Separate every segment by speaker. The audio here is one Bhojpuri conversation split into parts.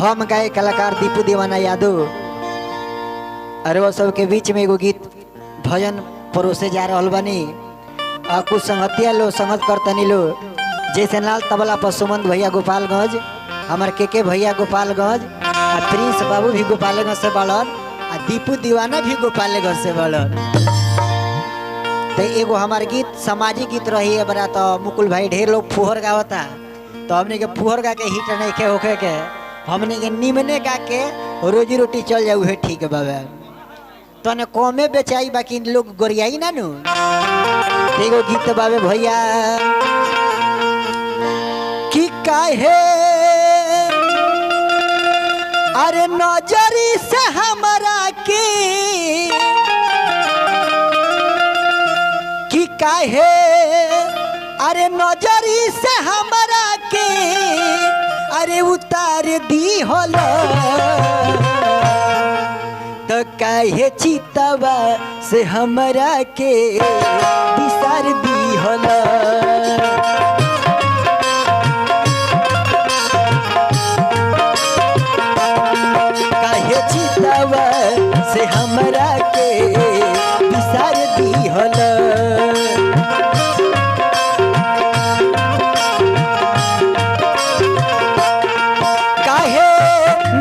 Speaker 1: हम गाय कलाकार दीपू दीवाना यादव अरे वो सबके बीच में एगो गीत भजन परोसे जा रहल बानी। आ कुछ संगतिया लो संगत करतनी लो, जैसे लाल तबला पर सुमंत भैया गोपालगंज, हमार के भैया गोपालगंज, आ प्रिंस बाबू भी गोपालगंज से बड़न, आ दीपू दीवाना भी गोपालगंज से बड़न। तो एगो हमार गीत सामाजिक गीत रही है बड़ा। तो मुकुल भाई ढेर लोग फुहर गावता, तो हमने के फुहर गा के हिट नहीं के होखे के, हमने के निमने गा के रोजी रोटी चल जाऊ है ठीक है बाबा। तो ने कमे बेचाई बाकी लोग गोरियाई ना नु। तो एगो गीत बाबे भैया कि काहे अरे नजरी से हमरा के, कि काहे अरे नजरी से हमरा के अरे उतार दी होलो, तो काहे चितवा से हमरा के बिसार दी होलो। काहे चितवा से हमरा के बिसार दी होलो। काहे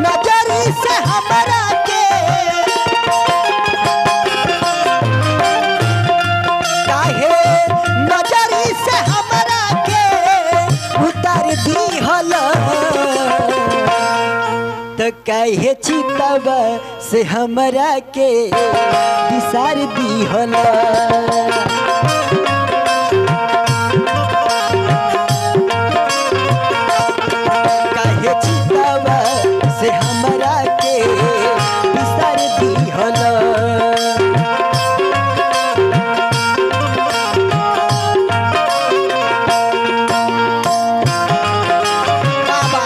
Speaker 1: नजरी से हमरा के, काहे नजरी से हमरा के उतार दी होलो, तो काहे चितवा से हमरा के बिसार दी होलो। काहे चितवा से हमरा के बिसार दी होलो। बाबा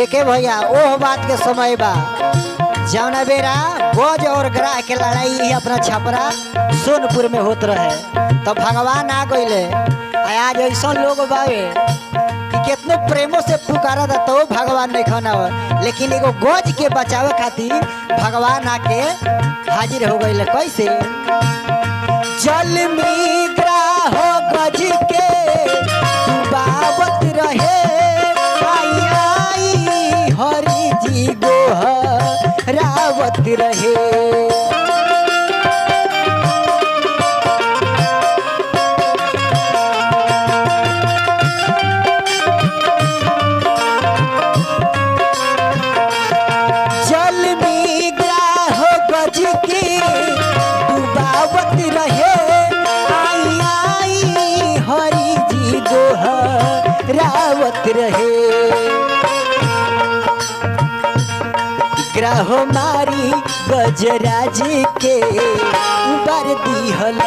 Speaker 1: के भैया ओह बात के समय बा जौना बेरा गज और ग्राह के लड़ाई ही अपना छपरा सोनपुर में होत रहे, तो भगवान आ गईले। आज ऐसा लोग बावे कि कितने प्रेमों से पुकारा था तो भगवान नहीं खाना, लेकिन एगो गज के बचावे खातिर भगवान आके हाजिर हो गईले। कैसे जल में ग्राह गज के डुबावत रहे, आई आई हरि जी गोह रावत रहे। जल में ग्राह गज के डुबावत रहे, आई आई हरि जी गोह रावत रहे। ग्रह मारी गजराज के उबर दिहल।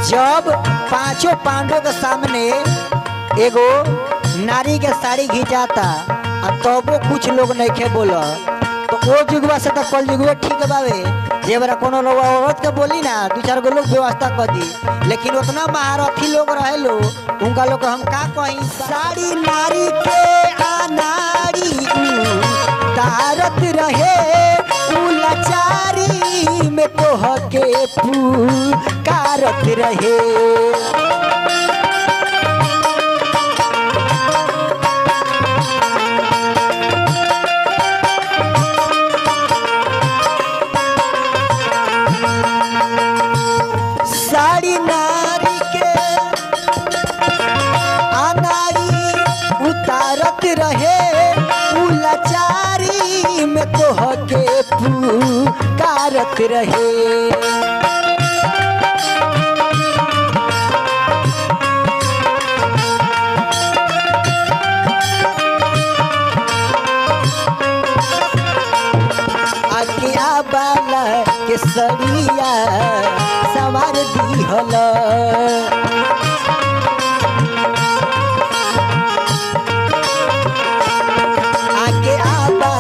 Speaker 1: जब पांचों पांडवों के सामने एगो नारी के साड़ी घिंचाता आ तबो कुछ लोग नहीं खे बोला, तो वो जुगवा से तो कल जुगवे ठीक बावे। जे बरा कोनो लोग औरत के बोली ना दू चार गो लोग व्यवस्था कर दी, लेकिन उतना महारथी लोग रहे लो उनका लोग हम का कहीं। साड़ी नारी के अनाड़ी तारत रहे उ लाचारी में तोह के पुकारत रहे। साड़ी नारी के अनाड़ी उतारत रहे उ लाचारी में तोह के पुकारत रहे। आकिया बाला के सड़िया सवार दिहल, आके आबा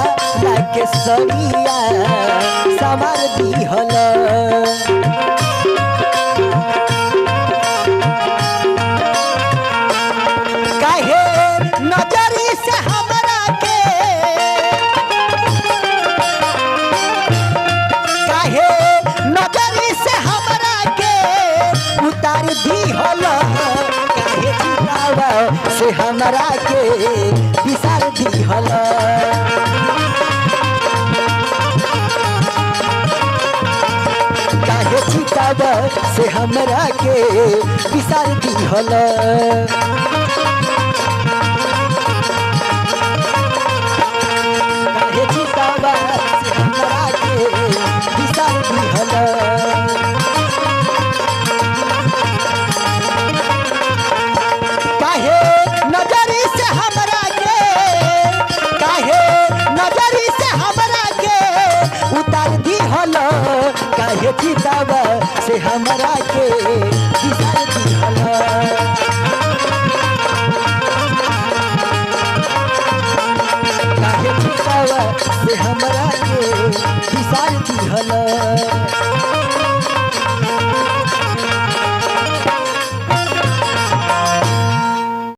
Speaker 1: के सड़िया सवार दिहल। काहे नजरी से हमरा के, काहे नजरी से हमरा के उतार दिहल, काहे चितावा से हमरा के बिसार दिहल। काहे चितावा से हमरा के बिसार दिहल। काहे चितावा से हमरा के बिसार दिहल। काहे नजरी से हमरा के, काहे नजरी से हमरा के उतार दिहल, काहे चितावा से हमरा के बिसार दिहल। काहे चितावा से हमरा के बिसार दिहल।